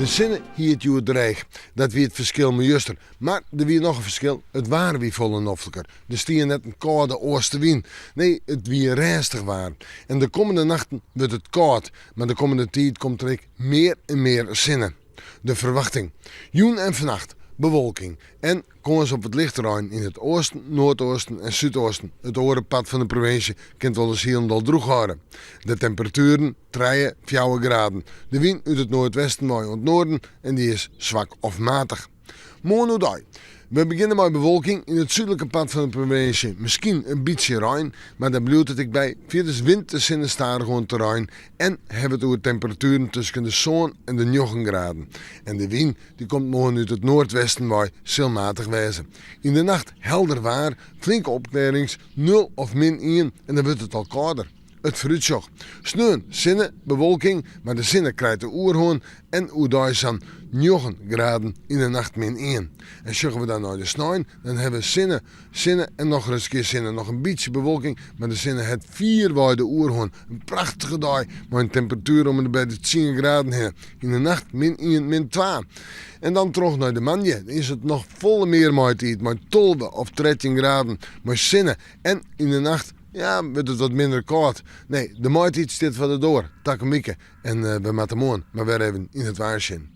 De sinne hie it hjoed dreech. Dat wie it ferskil mei juster. Mar der wie noch in ferskil, it waar wie folle nofliker. Der stie net in kâlde oastewyn. Nee, it wie rêstich waar. En de kommende nachten wurdt it kâld, mar de kommende tiid komt der ek mear en mear sinne. De ferwachting, jûn en fannacht bewolking en kâns op wat lichte rein yn it oasten, noardeasten en súdeasten. It oare part fan de provinsje kin it wolris hielendal drûch hâlde. De temperatueren, trije, fjouwer graden. De wyn út it noardwesten wei oant noarden en dy is swak of matich. Moarn oerdei. We begjinne mei bewolking yn it súdlike part fan de provinsje, miskien in bytsje rein, mar dêr bliuwt it ek by. Fierders wint de sinne stadichoan terrein en hawwe we it oer temperatueren tusken de sân en de njoggen graden. En de wyn dy komt moarn út it noardwesten wei, sil matich wêze. Yn de nacht helder waar, flinke opklearrings, nul of min ien en dan wurdt it al kâlder. It foarútsjoch, sneon sinne, bewolking, mar de sinne krijt de oerhân en oerdei sa'n njoggen graden, yn de nacht min ien. En sjogge we dan nei de snein, dan hawwe we sinne, sinne en nochris kear sinne. Noch in bytsje bewolking, mar de sinne hat fierwei de oerhân. In prachtige dei mei in temperatuer om en by de tsien graden hinne. Yn de nacht min ien, min twa. En dan troch nei de moandei, dan is it noch folle mear maitiid mei 12 of 13 graden, mei sinne en yn de nacht Ja, wurdt it wat minder kâld. Nee, de maitiid stiet foar de doar, takom wike. En we moatte moarn mar wer even yn it waar sjen.